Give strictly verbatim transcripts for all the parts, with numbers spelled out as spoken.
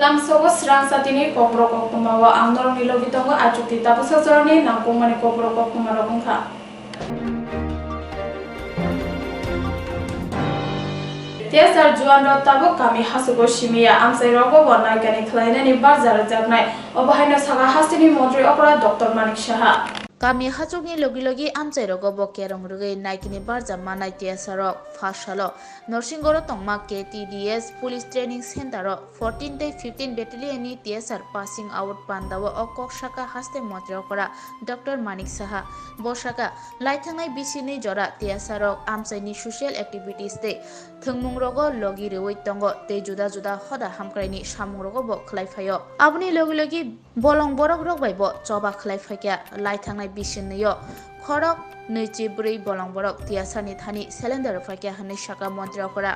Tamsogo srang satini kokborok koktwma o ang norokni logi tongo, achukti tabuksa jorani nangkukmani kokborok koktwma rok wngkha. T S R juan rok tabuk kami hachugo simiya, amchai rogo bo naikani khlainani barja rwjaknai. Obo haino saka hasteni montri okra Doctor Manik Saha. Kami hachukni logi logi amchai rogo bo kerong rwgwi naikini barja manai T S R rok. Pharsalo Norsingoro tongma K T D S Police Training Center o fourteen tei fifteen Battalion ni T S R passing out panda o o kok saka haste montri okra Doctor Manik Saha. Bo saka laithangnai bisi nwi jora T S R rok amchai ni social activities tei thwngmung rogo logi rwui tongo tei juda juda hoda hamkrai ni samung rogo bo khlai phaio. Aboni logi logi bolong borok rok bai bo choba khlai phaikha. Laithangnai bisi nwi o khorok nwi chi bwrwi bolong borok T S R ni thani cylinder rw phaikha hwnwi saka montri okra.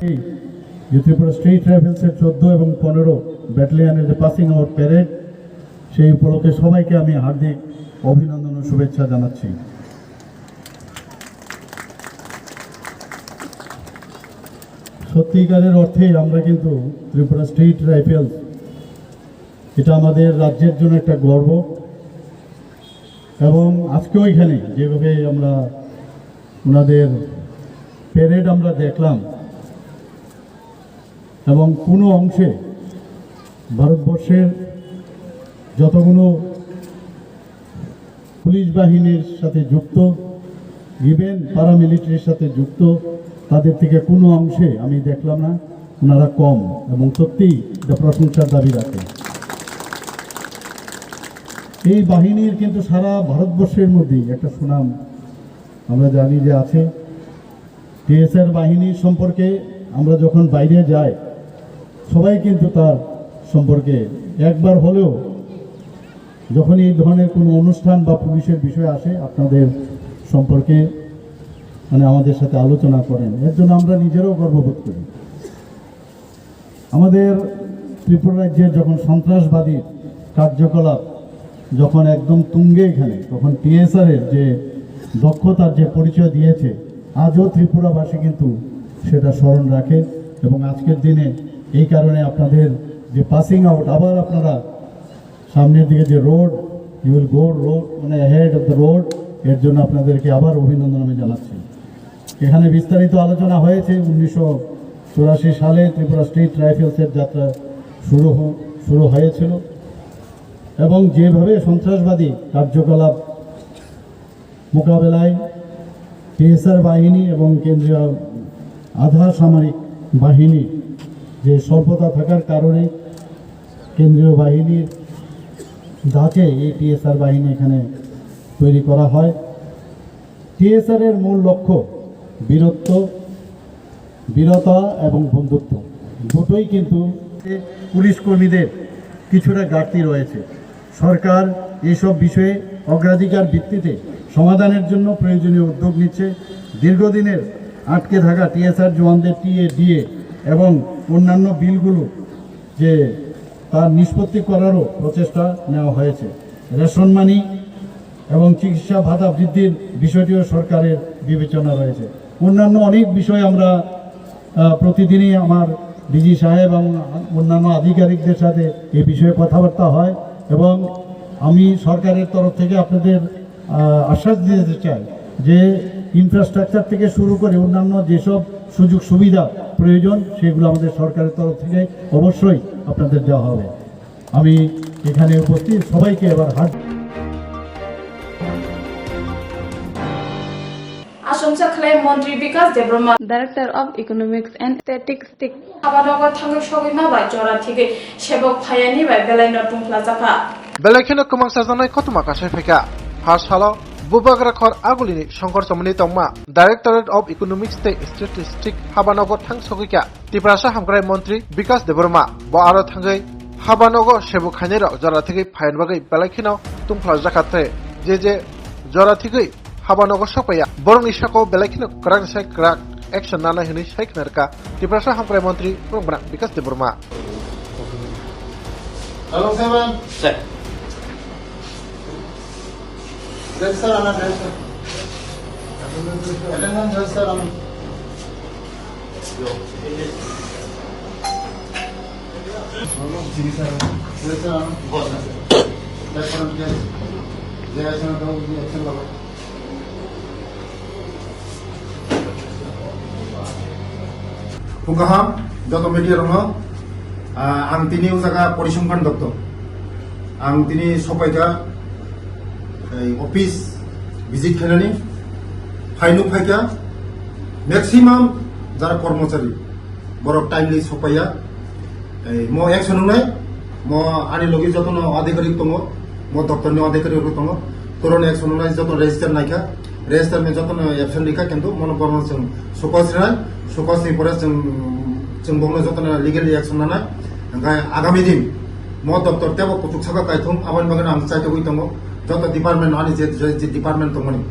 এই যে ত্রিপুরা স্টেট রাইফেলসের চোদ্দ এবং পনেরো ব্যাটালিয়নের যে passing out parade, সেই উপলক্ষে সবাইকে আমি হার্দিক অভিনন্দন ও শুভেচ্ছা জানাচ্ছি। সত্যিকারের অর্থেই আমরা কিন্তু ত্রিপুরা স্টেট রাইফেলস, এটা আমাদের রাজ্যের জন্য একটা গর্ব। এবং আজকেও এখানে যেভাবে আমরা ওনাদের প্যারেড আমরা দেখলাম, এবং কোনো অংশে ভারতবর্ষের যতগুলো পুলিশ বাহিনীর সাথে যুক্ত, ইভেন প্যারামিলিটারির সাথে যুক্ত, তাদের থেকে কোনো অংশে আমি দেখলাম না ওনারা কম, এবং সত্যিই এটা প্রশংসার দাবি রাখে। এই বাহিনীর কিন্তু সারা ভারতবর্ষের মধ্যেই একটা সুনাম আমরা জানি যে আছে। টিএসআর বাহিনী সম্পর্কে আমরা যখন বাইরে যাই, সবাই কিন্তু তার সম্পর্কে একবার হলেও যখন এই ধরনের কোনো অনুষ্ঠান বা পুলিশের বিষয় আসে, আপনাদের সম্পর্কে, মানে, আমাদের সাথে আলোচনা করেন। এর জন্য আমরা নিজেরাও গর্ববোধ করি। আমাদের ত্রিপুরা রাজ্যের যখন সন্ত্রাসবাদী কার্যকলাপ যখন একদম তুঙ্গে এখানে, তখন টিএসআর এর যে দক্ষতার যে পরিচয় দিয়েছে, আজও ত্রিপুরাবাসী কিন্তু সেটা স্মরণ রাখে। এবং আজকের দিনে এই কারণে আপনাদের যে পাসিং আউট, আবার আপনারা সামনের দিকে যে road, you will go road, মানে, ahead of the road, এর জন্য আপনাদেরকে আবার অভিনন্দন আমি জানাচ্ছি। এখানে বিস্তারিত আলোচনা হয়েছে। উনিশশো চুরাশি সালে ত্রিপুরা স্টেট রাইফেলসের যাত্রা শুরু হ-, শুরু হয়েছিল এবং যেভাবে সন্ত্রাসবাদী কার্যকলাপ মোকাবেলায় টিএসআর বাহিনী এবং কেন্দ্রীয় আধা সামরিক বাহিনী যে স্বল্পতা থাকার কারণে কেন্দ্রীয় বাহিনীর ডাকে এই টিএসআর বাহিনী এখানে তৈরি করা হয়। টিএসআর এর মূল লক্ষ্য বীরত্ব, বীরতা এবং বন্ধুত্ব, দুটোই কিন্তু। পুলিশ কর্মীদের কিছুটা ঘাটতি রয়েছে। সরকার এইসব বিষয়ে অগ্রাধিকার ভিত্তিতে সমাধানের জন্য প্রয়োজনীয় উদ্যোগ নিচ্ছে। দীর্ঘদিনের আটকে থাকা টিএসআর জওয়ানদের টিএ, ডিএ এবং অন্যান্য বিলগুলো যে তার নিষ্পত্তি করারও প্রচেষ্টা নেওয়া হয়েছে। রেশন মানি এবং চিকিৎসা ভাতা বৃদ্ধির বিষয়টিও সরকারের বিবেচনা রয়েছে। অন্যান্য অনেক বিষয় আমরা, আহ, প্রতিদিনই আমার ডিজি সাহেব এবং অন্যান্য আধিকারিকদের সাথে এই বিষয়ে কথাবার্তা হয় এবং আমি সরকারের তরফ থেকে আপনাদের, আহ, আশ্বাস দিতে চাই যে ইনফ্রাস্ট্রাকচার থেকে শুরু করে অন্যান্য যেসব সুযোগ সুবিধা প্রয়োজন, সেগুলো আমাদের সরকারের তরফ থেকে অবশ্যই আপনাদের দেওয়া হবে। আমি এখানে উপস্থিত সবাইকে এবার হাত Asomsa khlai Montri Bikas Debbarma, Director of Economics and Statistics, habanogo thangwi sogwi ma bai jora thigwi sebok phayani bai belaino tungphlajakha. Belai kheno kwmang chajaknai koktwma kasai phaikha. Pharsalo Bubagra khor agulini songkor chomani tongma Directorate of Economics tei Statistics habanogo thang sogwikha. Tiprasa hamkrai montri Bikas Debbarma bo aro thangwi habanogo sebuk khainairok jora thigwi phaina bagwi belai kheno tungphlajak kha tei je je jora thigwi Haba nogo sokpaiya. Borokni sako belai kheno kwrak sai kwrak action nanai hwnwi sai khna rwkha Tiprasa Hamkrai Montri Bwrwng Bwrang Bikas Debbarma. Hello, seven. Sir. Register ana, register. Attendance register ana. Register ana. Register ana. Register ana. Phung kaham, joto media rokno, ah, ang tini o jaga porisongkhan doktor. Ang tini sokpaikha, ei, office visit khainani, phainuk phaikha, maximum jara kormochari, borok timely sokpaiya. Ei, mo action wngnai, mo ani logi jotono adhikarik tongo, mo doptorni adhikarik rok tongo, koroni action wngnai joto register naikha, register ni jotono absent rikha, kintu mono borokno chwng sokos rinai, sokosni pore chwng, chwng bokno jotono legally action nanai, hwnkhe agami din mo doptor tebo kuchuk saka kaithung, aboni bagwi ang chaitogwi tongo, joto department ani je, je, je department tongmani.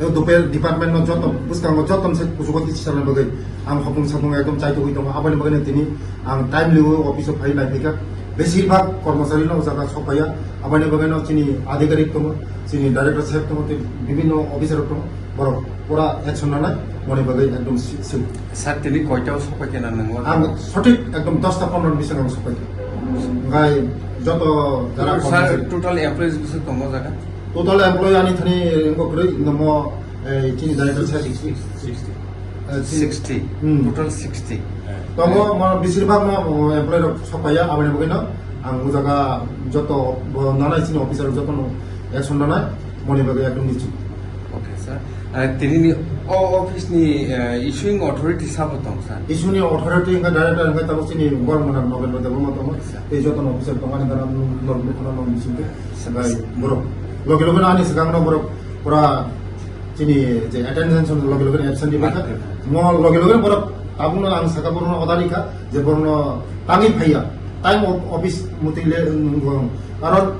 Eo dope department no joto bwskango joto se kuchugo tichi salna bagwi ang hopung sapung ekdom chaitogwi tongo. Aboni bagwi no tini ang timely o office o phai nai phaikha. Besir bhag kormochari no o jaga sok phaiya. Aboni bagwi no chini adhikarik tongo, chini director saheb tongo, tei bibhinno officer rok tongo. Borok pura action nanai moni bagwi ekdom si-, sil. Sir, tini koita o sok phaikha na nang? Ang sothik ekdom dosta pondro ni bising ang sok phaikha. Ngai joto jara sir, kormochari. Total employees bwswk tongo jaga? Total employee ani thani wngkha kwrwi, namo, eh, chini director sir. Sixty. Eh, chini sixty. Hmm. Total sixty. Tongo, mo besir bhag no, oh, employee rok sokpaiya, aboni bagwi no ang o jaga joto bo nanai chini officer rok joto no action nanai, moni bagwi ekdom nichu. Okay, sir. Eh, tini ni o office ni, eh, issuing authority sabo tong, sir? Issuing authority wngkha director wngkha tabuk chini borok mwnang Nogendra Debbarma tongo. Sir. Tei joto no officer tongmani gana nok, nok, nok, nok, bisingtwi. Sir. Bai, borok. Loge loge no ani swkang no borok pura chini je attendance on loge loge absent di baka. Mo loge loge borok tabuk no ang saka borok no order rikha je borok no tangwi phaiya. Time of office muti le, um, um, karon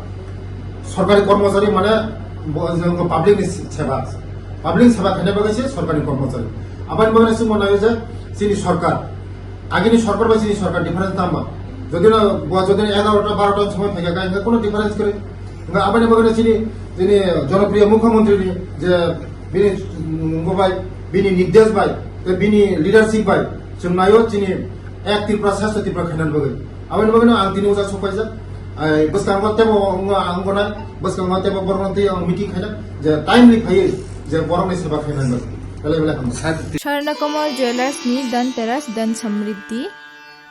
sorkari kormochari mane bo, je public ni seba. Public seba khaina bagwi se sorkari kormochari. Aboni bagwi se mo nayo je chini sorkar. Agini sorkar bai chini sorkar difference tamo? Jodi no, bo jodi no egarota barota somoi phaikha, hingke kono difference kwrwi. Hingke aboni bagwi no chini, chini jonopriyo mukhyamantri ni je bini, mm, bai, bini nirdesh bai, tei bini leadership bai, chwng naio chini ek Tripura, sreshto Tripura khainani bagwi. Aboni bagwi no ang tini uja sokpaijak. Ai, bwskango tebo ang, ang gonai, bwskango tebo borokno twi ang meeting khaina, je timely phaiwi, je borokni seba khainani bagwi. Belai belai hambai. Swarnakomal Jewellers ni Dhanteras Dhan Samriddhi.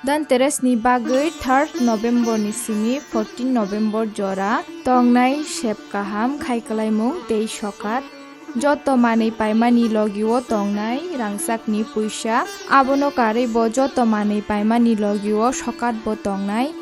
Dhanteras ni bagwi third November ni simi fourteen November jora tongnai sep kaham khai kwlaimung tei sokat. Joto manwi paimani logio tongnai rangchakni puisa, abono karwi bo joto manwi paimani logio sokat bo tongnai.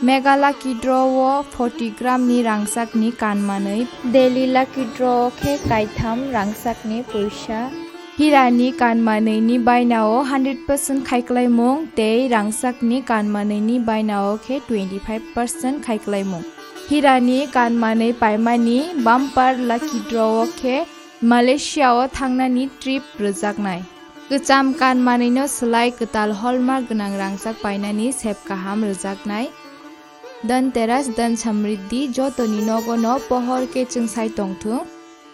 Mega Lucky Draw o forty gram ni rangchakni kan manwi, Daily Lucky Draw o khe kaitham rangchakni puisa. Hirani kan manwini bainao hundred percent khai kwlaimung tei rangchakni kan manwini bainao khe twenty five percent khai kwlaimung. Hirani kan manwi paimani bumper lucky draw o khe Malaysia o thangnani trip rwjaknai. Kwcham kan manwino swlai kwtal hallmark gwnang rangchak painani sep kaham rwjaknai. Dhanteras Dhan Samriddhi jotoni nogono pohor khe chwngsai tongthung.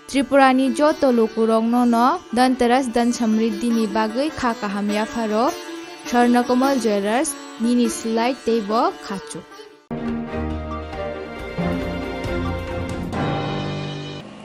Tripurani joto lukurokno no Dhanteras Dhan Samriddhi ni bagwi kha kaham yapharo. Swarnakomal Jewellers, nini swlai teibo khachuk.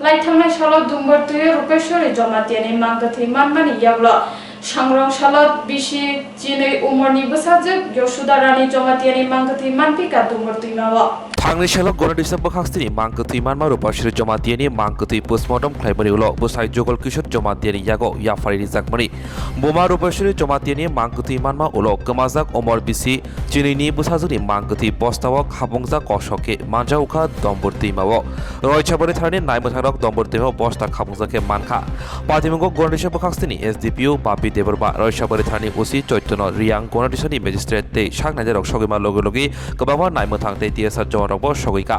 Lai thangnai salo Dumbar twi Rupeshwari Jamatia ni mang kwthwi manmani yagulo Sangrong salo bisi chinwi umorni bwsajwk Yashoda Rani Jamatia ni mang kwthwi manphi ka Dumbar twima o. Thangni salo Gonadisa bwkhak sini mang kwthwi manma Rupeshwari Jamatia ni mang kwthwi postmortem khlaimani ulo bwsai Jugal Kishore Jamatia ni yago yaphari rijakmani. Buma Rupeshwari Jamatia ni mang kwthwi manma ulo kwmajak umor bisi chinwi ni bwsajwk ni mang kwthwi bosta o khabungjak kosok khe manjak ukha Dumbar twima o. Roisabari thanani naimwthangrok Dumbar twima o bosta khabungjak khe mankha. Patimungo Gonadisa bwkhak sini S D P O Bapi Debbarma, Roisabari thanani O C Chaitanya Reang, Gonadisa ni magistrate tei sak naijarok sogwima logi logi kwbangma naimwthang tei T S R John rokbo sogwi kha.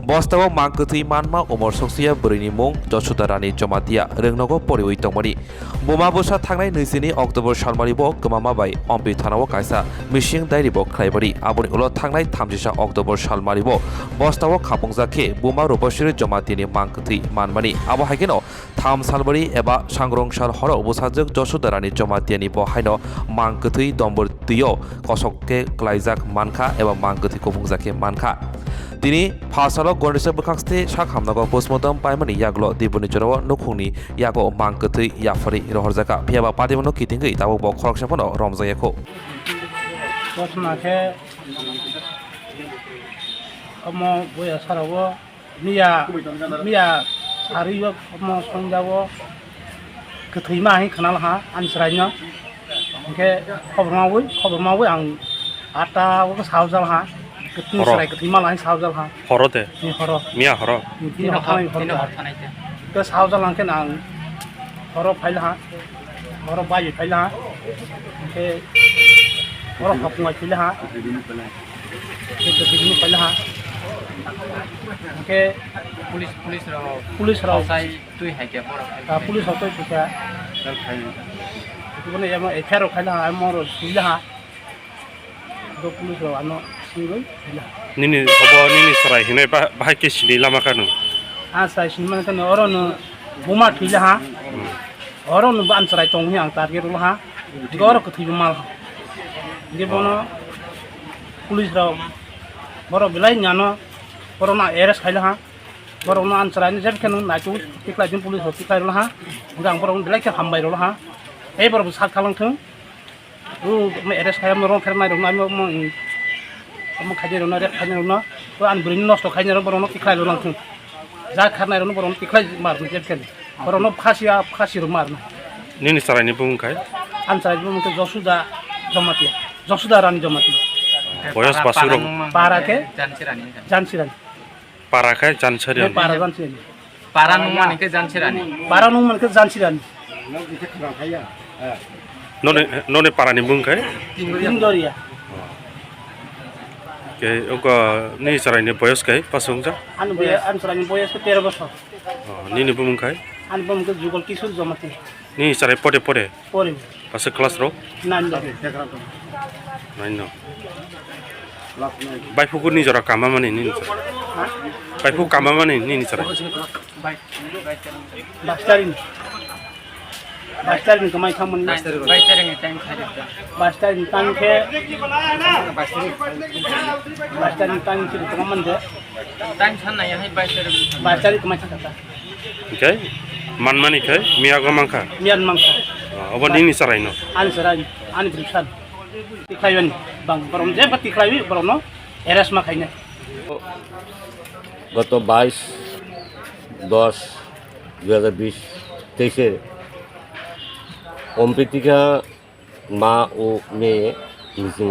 Bostao mang kwthwi manma umor soksiya bwrwini mung Josuda Rani Jamatia rwngnogo poriwi tongmani. Buma bwsa thangnai nui chini October salmari bo kwmama bai Ompi thanao kaisa missing diary bo khlaimani. Aboni ulo thangnai thamsisa October salmari bo bostao khapungjak khe buma Rupasiri Jamatiani mang kwthwi manmani. Abo hai kheno tham salbari eba sangrong sal horo bwsajwk Josuda Rani Jamatiani bo haino mang kwthwi dombor twio kosok khe klaijak mankha eba mang kwthwi kuphungjak khe mankha. Tini pha salo Gondisa bwkhakste sak hamnago postmortem paimani yagulo Diboni jorao nukhungni yago mang kwthwi yapharwi rohorjakha. Phiyaba patimono kitingwi tabukbo khoroksa phano romjakya kho. Kochma khe omo boya sarao miya, miya sarwi omo songjago kwthwima hai khwnal ha ani chwraino. Hinkhe khobor mawi, khobor mawi ang atta o sao jal ha. Kwthwini Horo. Chwrai kwthwima lai sao jal ha. Horo de. Ni horo. Miya horo. Ni horo thanai horo. Ni horo thanai te. Ke sao jal ha khe nang horo phail ha. Horo bai phail ha. Ke horo hapung ai phail ha. Ke ke bini phail ha. Ke police, police rok. Police rok. Sai twi hai ke borok. Ah, police rok twi kha. Itu bani emo F I R rok khaila ha, emo rok suila ha. Do police rok ano singwi phaila ha. Nini obo nini chwrai hinai ba-, bahai ke sini lama kanu. Ah, chwrai sini mani kanu oro no buma thwila ha. Hmm. Oro no ban chwrai tong hi ang target rwla ha. Higo oro kwthwi bo mal ha. Higo bono police rok borok belai nyano borok no arrest khaila ha. Borok no an chwrai ni jeb khe nung naitu tiklai din police rok tiklai rwla ha. Higo ang borok no belai khe hambai rwla ha. Tei borok bo sak thalang thung. O, omo arrest khai, omo rong pher nai rok no, omo, omo, omo khainai rok no, rep khainai rok no, o ani bwrwi no nosto khainai rok, borok no tikhlai rw lang thung. Ja kharnai rok no, borok no tikhlai mar nai jeb khe. Borok no phasi, a, phasi rw mar nai. Nini chwrai ni bumung khai? Ani chwrai ni bumung khe Josuda Jamatia, Josuda Rani Jamatia. Boyos para, basuk para rok? Nung mang Para khe? Jansi Rani. Jansi Rani. Para khe Jansari Para Jansari. Para nung mani khe Jansari Rani. Para nung mani khe Jansari Rani. Noni, noni para ni bung khai? Tindoria. Ke oko ni chwrai ni boyos khai pasung ja? Ani boyos, ani chwrai ni boyos khe tero bosor. Oh, nini bumung khai? Ani bumung khe Jugal Kishore Jamatia. Ni chwrai pore pore? Pore. Pasuk class rok? Nine no. Nine no. Baiphukuni jora kama mani nini chwrai? Ha? Baiphuk kama mani nini chwrai? Bastari ni. Bastari ni kamai khamani. Bastari ni time khe. Bastari ni time khe. Bastari ni time khe kamande. Time san nai hai bastari. Bastari kamai kha. Hingke manmani khe miyago mankha. Miyan mankha. Ah, obo nini chwraino? Ani chwrai, ani bwrwksan. Tikhlaiwi bang, borok jeba tikhlaiwi borokno arrest ma khainai. গত বাইশ দশ দুই হাজার বিশ তেইশে অম্পিতিকা মা ও মেয়ে মিসিং।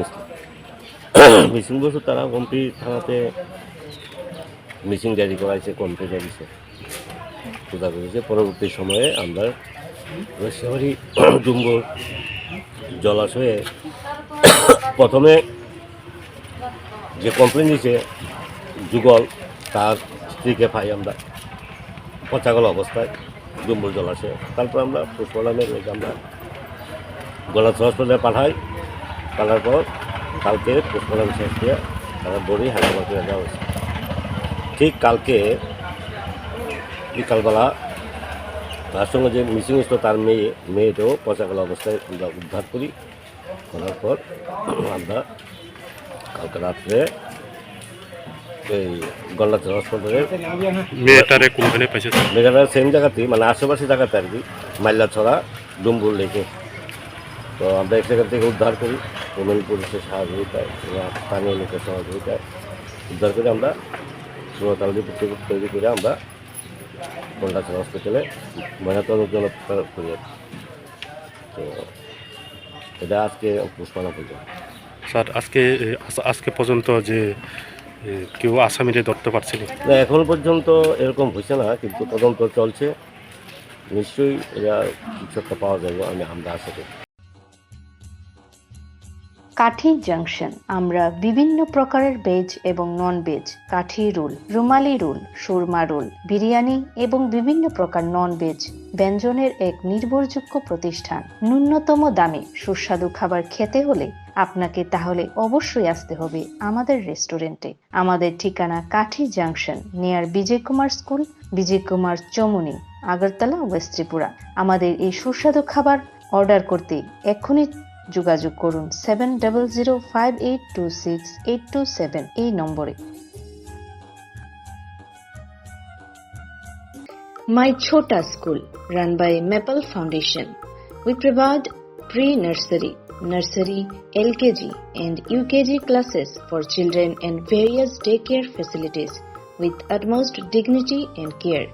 মিসিং বলতে তারা অম্পি থানাতে মিসিং ডায়েরি করা হয়েছে, কমপ্লেন করা হয়েছে। খোঁজাখুঁজি হয়েছে। পরবর্তী সময়ে আমরা রসিয়াবাড়ি ডুম্বুর জলাশয়ে প্রথমে যে কমপ্লেন দিয়েছে যুগল, তার স্ত্রীকে পাই আমরা পচাগলা অবস্থায়। ডুম্বুর জলাশয়ে। তারপর আমরা পোস্টমর্টমে নিয়ে আমরা গলাচিপা হসপিটালে পাঠাই। পাঠানোর পর কালকে পোস্টমর্টম শেষ করে তারা বডি হায়দ্রাবাদ নিয়ে যাওয়া হয়েছে। ঠিক কালকে বিকালবেলা তার সঙ্গে যে মিসিং হয়েছিল তার মেয়ে, মেয়েটাও পচাগলা অবস্থায় আমরা উদ্ধার করি। করার পর আমরা কালকে রাত্রে এই গল্লাচর হসপিটালে মেয়েটারে কোনখানে পাইছে, স্যার? মেয়েটা সেম জায়গাতেই, মানে আশেপাশে জায়গাতে আর কি, মাইলাছড়া, ডুম্বুর লেকে। তো আমরা সেখান থেকে উদ্ধার করি, উমেন পুলিশের সহযোগিতায় এবং স্থানীয় লোকের সহযোগিতায় উদ্ধার করে আমরা সুরতাল রিপোর্ট তৈরি করে আমরা গল্লাচর হসপিটালে ময়নাতদন্তের জন্য প্রেরণ করি আর কি। তো এটা আজকে পোস্টমর্টম হইল। স্যার, আজকে, এ, আজ-, আজকে পর্যন্ত যে, এ, কেউ আসামিরে ধরতে পারছেন? না, এখন পর্যন্ত এরকম হয়েছে না, কিন্তু তদন্ত চলছে। নিশ্চয়ই এরা কিছু একটা পাওয়া যাবে, আমি, আমরা আশা করি। কাঠি জাংশন। আমরা বিভিন্ন প্রকারের ভেজ এবং নন ভেজ, কাঠি রোল, রুমালি রোল, সুরমা রোল, বিরিয়ানি এবং বিভিন্ন প্রকার নন ভেজ ব্যঞ্জনের এক নির্ভরযোগ্য প্রতিষ্ঠান। ন্যূনতম দামে সুস্বাদু খাবার খেতে হলে আপনাকে তাহলে অবশ্যই আসতে হবে আমাদের রেস্টুরেন্টে। আমাদের ঠিকানা Kathi junction, near Bijoy Kumar school, Bijoy Kumar Chowmuhani, Agartala, west Tripura. আমাদের এই সুস্বাদু খাবার অর্ডার করতে এখনই যোগাযোগ করুন seven double zero five eight two six eight two seven এই নম্বরে। My Chhota School, run by Maple Foundation. We provide pre-nursery, nursery, L K G and U K G classes for children and various daycare facilities with utmost dignity and care.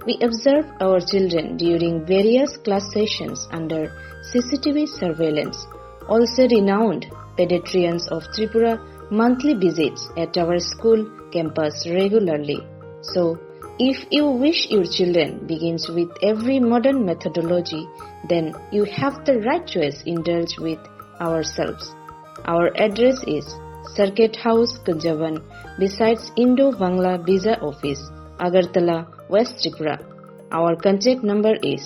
We observe our children during various class sessions under C C T V surveillance. Also renowned pediatricians of Tripura monthly visits at our school campus regularly. So, if you wish your children begins with every modern methodology, then you have the right choice. Indulge with ourselves. Our address is Circuit House, Kunjaban, besides Indo-Bangla Visa Office, Agartala, West Tripura. Our contact number is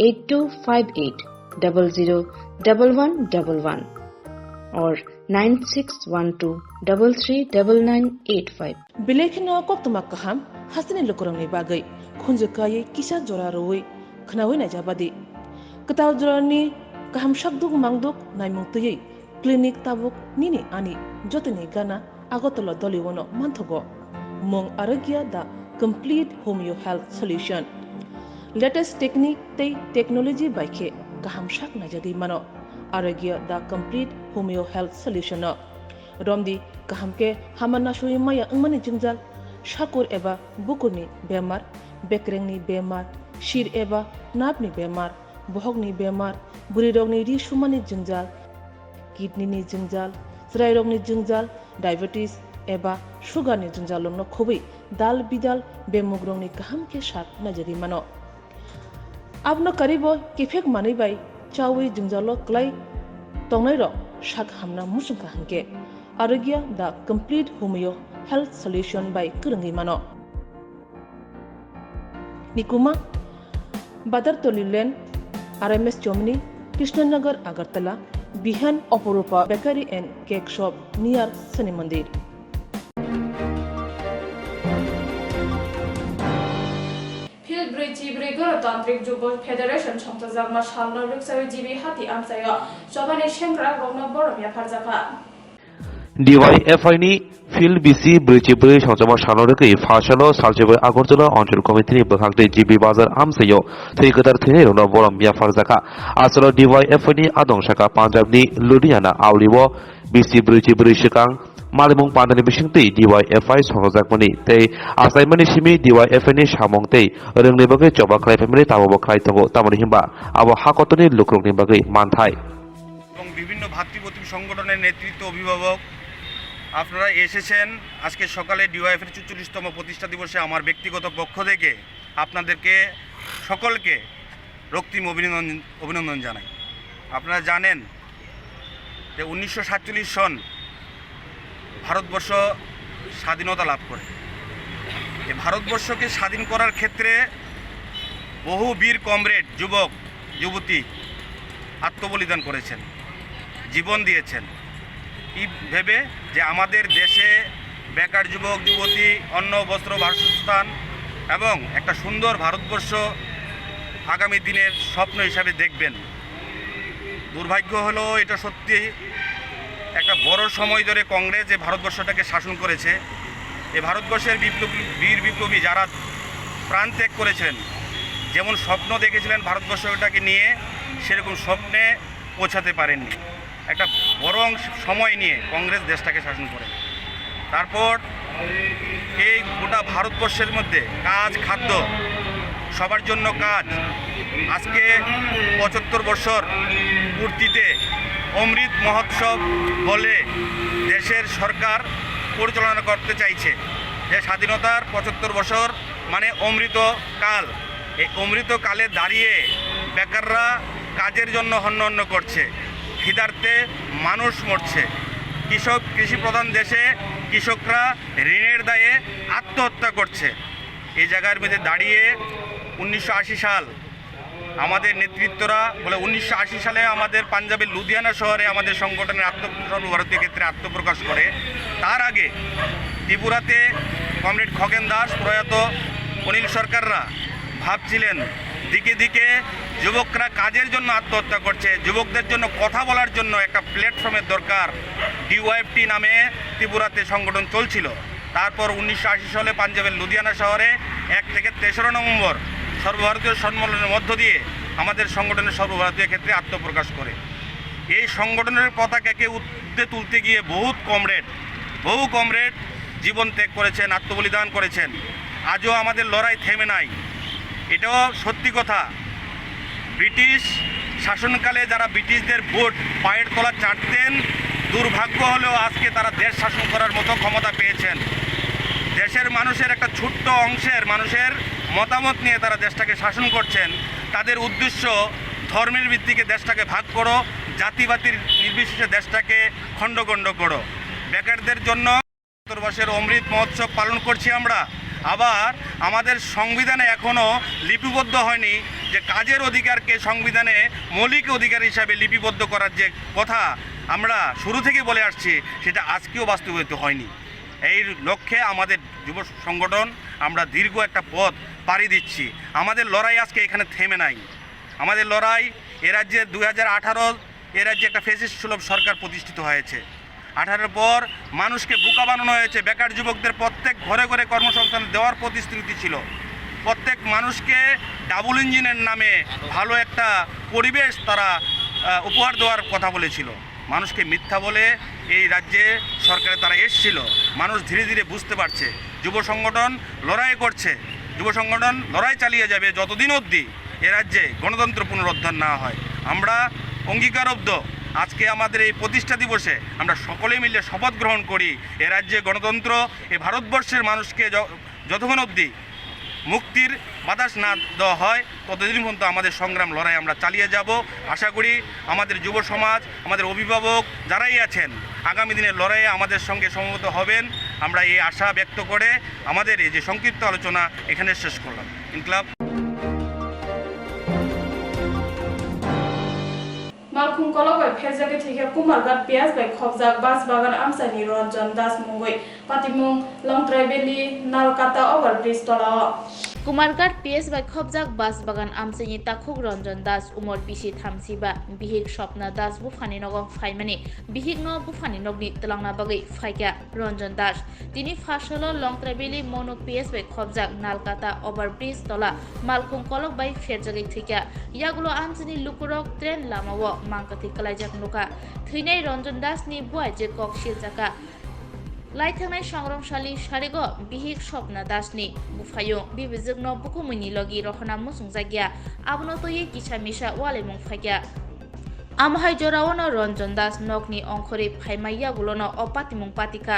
eight two five eight double zero double one double one or nine six one two double three double nine eight five. Belai kheno koktwma kaham hasteni lukurokni bagwi khunju kaiwi kisa jora rwui khwnaui naijabadi. Kwtal jorani kaham sakduk mangduk naimung twiwi clinic tabuk nini ani jotoni gana Agartala Doliwono manthogo. Mung Arogya the complete homeo health solution. Latest technique tei technology bai khe kaham sak naijagwi mano. Arogya the complete homeo health solution no. Romdi kaham khe hama nasui maya wngmani jwngjal, sakur eba bukurni bemar, bekrengni bemar, sir eba napni bemar, bohokni bemar, bwrwirokni ri sumani jwngjal, kidney ni jwngjal, chwrairokni jwngjal, diabetes eba sugar ni jwngjal rokno khobwi dal bidal bemugrokni kaham khe sak naijagwi mano. Abono karibo kiphek manwi bai chawi jwngjalo kwlai tongnairok sak hamna muchungkha hinkhe Arogya the complete homeo health solution bai kwrwngwi mano. Nikuma, Badartoli Lane, R M S Chomni, Krishnanagar, Agartala, Bihan, Oporupa Bakery and Cake Shop near Shani Mandir. Phil brwi chibrwi Ganatantrik Jubo Federation songchajakma salno rwksawi G B Hati amchaio chobani sengkrakrokno borom yapharjakha. D Y F I ni Phil B C brwi chibrwi songchajakma salno rwkwi phasano salchibai Agartala Anchal Committee ni bwkhak tei G B Bazar amchaio thwi kwtal thwinairokno borom yapharjakha. Aswkno D Y F I ni adong saka Punjab ni Ludhiana aulio B C brwi chibrwi swkang malimung pandani bisingtwi D Y F I songchajakmani tei achaimani simi D Y F I ni samung tei rwngni bagwi choba khlai phaimani tabukbo khlai tongo, tamoni hinba abo ha kotorni lukurokni bagwi manthai. এবং বিভিন্ন ভাতৃপ্রতিম সংগঠনের নেতৃত্ব, অভিভাবক, আপনারা এসেছেন আজকে সকালে ডিওয়াইএফের চুচল্লিশতম প্রতিষ্ঠা দিবসে। আমার ব্যক্তিগত পক্ষ থেকে আপনাদেরকে সকলকে রক্তিম অভিনন্দন, অভিনন্দন জানাই। আপনারা জানেন যে উনিশশো সাতচল্লিশ সন ভারতবর্ষ স্বাধীনতা লাভ করে। এই ভারতবর্ষকে স্বাধীন করার ক্ষেত্রে বহু বীর কমরেড, যুবক, যুবতী আত্মবলিদান করেছেন, জীবন দিয়েছেন। এই ভেবে যে আমাদের দেশে বেকার যুবক, যুবতী, অন্ন, বস্ত্র, বাসস্থান এবং একটা সুন্দর ভারতবর্ষ আগামী দিনের স্বপ্ন হিসাবে দেখবেন। দুর্ভাগ্য হলো, এটা সত্যি একটা বড় সময় ধরে কংগ্রেস যে ভারতবর্ষটাকে শাসন করেছে। এই ভারতবর্ষের বিপ্লবী, বীর বিপ্লবী যারা প্রাণ ত্যাগ করেছিলেন, যেমন স্বপ্ন দেখেছিলেন ভারতবর্ষটাকে নিয়ে, সেরকম স্বপ্নে পৌঁছাতে পারেননি। একটা বড় অংশ সময় নিয়ে কংগ্রেস দেশটাকে শাসন করে। তারপর এই গোটা ভারতবর্ষের মধ্যে কাজ, খাদ্য, সবার জন্য কাজ। আজকে পঁচাত্তর বছর পূর্তিতে অমৃত মহোৎসব বলে দেশের সরকার পরিচালনা করতে চাইছে, যে স্বাধীনতার পঁচাত্তর বছর মানে অমৃত কাল। এই অমৃত কালে দাঁড়িয়ে বেকাররা কাজের জন্য হন্য হন্য করছে, খিদার্তে মানুষ মরছে। কৃষক, কৃষি প্রধান দেশে কৃষকরা ঋণের দায়ে আত্মহত্যা করছে। এই জায়গার মধ্যে দাঁড়িয়ে উনিশশো আশি সাল আমাদের নেতৃত্বরা বলে, উনিশশো আশি সালে আমাদের পাঞ্জাবের লুধিয়ানা শহরে আমাদের সংগঠনের আত্ম-, সর্বভারতীয় ক্ষেত্রে আত্মপ্রকাশ করে। তার আগে ত্রিপুরাতে কমরেড খগেন দাস, প্রয়াত অনিল সরকাররা ভাবছিলেন, দিকে দিকে যুবকরা কাজের জন্য আত্মহত্যা করছে, যুবকদের জন্য কথা বলার জন্য একটা প্ল্যাটফর্মের দরকার। ডিওয়াইএফটি নামে ত্রিপুরাতে সংগঠন চলছিল। তারপর উনিশশো আশি সালে পাঞ্জাবের লুধিয়ানা শহরে এক থেকে তেসরা নভেম্বর সর্বভারতীয় সম্মেলনের মধ্য দিয়ে আমাদের সংগঠনের সর্বভারতীয় ক্ষেত্রে আত্মপ্রকাশ করে। এই সংগঠনের পতাকাকে ঊর্ধ্বে তুলতে গিয়ে বহুত কমরেড, বহু কমরেড জীবন ত্যাগ করেছেন, আত্মবলিদান করেছেন। আজও আমাদের লড়াই থেমে নাই, এটাও সত্যি কথা। ব্রিটিশ শাসনকালে যারা ব্রিটিশদের ভোট পায়ের তলা চাটতেন, দুর্ভাগ্য হলেও আজকে তারা দেশ শাসন করার মতো ক্ষমতা পেয়েছেন। দেশের মানুষের একটা ছোট্ট অংশের মানুষের মতামত নিয়ে তারা দেশটাকে শাসন করছেন। তাদের উদ্দেশ্য ধর্মের ভিত্তিকে দেশটাকে ভাগ করো, জাতিবাতির নির্বিশেষে দেশটাকে খণ্ডখণ্ড করো। বেকারদের জন্য সত্তর বর্ষের অমৃত মহোৎসব পালন করছি আমরা। আবার আমাদের সংবিধানে এখনও লিপিবদ্ধ হয়নি যে কাজের অধিকারকে সংবিধানে মৌলিক অধিকার হিসাবে লিপিবদ্ধ করার যে কথা আমরা শুরু থেকে বলে আসছি, সেটা আজকেও বাস্তবায়িত হয়নি। এই লক্ষ্যে আমাদের যুব সংগঠন, আমরা দীর্ঘ একটা পথ পাড়ি দিচ্ছি। আমাদের লড়াই আজকে এখানে থেমে নাই। আমাদের লড়াই, এ রাজ্যে দুই হাজার আঠারো, এ রাজ্যে একটা ফ্যাসিস্ট সুলভ সরকার প্রতিষ্ঠিত হয়েছে। আঠারোর পর মানুষকে বোকা বানানো হয়েছে। বেকার যুবকদের প্রত্যেক ঘরে ঘরে কর্মসংস্থান দেওয়ার প্রতিশ্রুতি ছিল। প্রত্যেক মানুষকে ডাবল ইঞ্জিনের নামে ভালো একটা পরিবেশ তারা, আহ, উপহার দেওয়ার কথা বলেছিল। মানুষকে মিথ্যা বলে এই রাজ্যে সরকারে তারা এসছিল। মানুষ ধীরে ধীরে বুঝতে পারছে। যুব সংগঠন লড়াই করছে, যুব সংগঠন লড়াই চালিয়ে যাবে যতদিন অবধি এ রাজ্যে গণতন্ত্র পুনরুদ্ধার না হয়। আমরা অঙ্গীকারবদ্ধ, আজকে আমাদের এই প্রতিষ্ঠা দিবসে আমরা সকলে মিলে শপথ গ্রহণ করি এ রাজ্যে গণতন্ত্র, এ ভারতবর্ষের মানুষকে য-, যতক্ষণ অবধি মুক্তির বাতাস না দেওয়া হয়, ততদিন পর্যন্ত আমাদের সংগ্রাম লড়াই আমরা চালিয়ে যাব। আশা করি আমাদের যুব সমাজ, আমাদের অভিভাবক যারাই আছেন, আগামী দিনের লড়াইয়ে আমাদের সঙ্গে সমবেত হবেন। আমরা এই আশা ব্যক্ত করে আমাদের এই যে সংক্ষিপ্ত আলোচনা এখানে শেষ করলাম। Inqilab. Malkhung kolok bai pherjagwi thwikha Kumarghat P S bai khopjak bas bagan amchaini Ranjan Das mungwi. Patimung Longtrai Valley Nalkata overbridge tolao. Kumarghat P S bai khopjak bas bagan amchaini takhuk Ranjan Das, umor bisi thamsiba, bihik Swapna Das buphani nogo phaimani, bihikno buphani nokni twlangna bagwi phaikha Ranjan Das. Tini phasalo Longtrai Valley Monu P S bai khopjak Nalkata overbridge tola malkhung kolok bai pherjagwi thwikha. Yagulo amchaini lukurok train lamao mangkwthwi kwlaijak nukha. Thwinai Ranjan Das ni buai je kok siljakha. Laithangnai songrong sali sarigo bihik Swapna Das ni buphaiyung bibijwkno bukhumwini logi rohorna muchungjakya, abono twiwi kisa misa ualimung phaikha. Amo hai jorao no Ranjan Das nokni ongkhorwi phaima yagulo no o patimung patikha,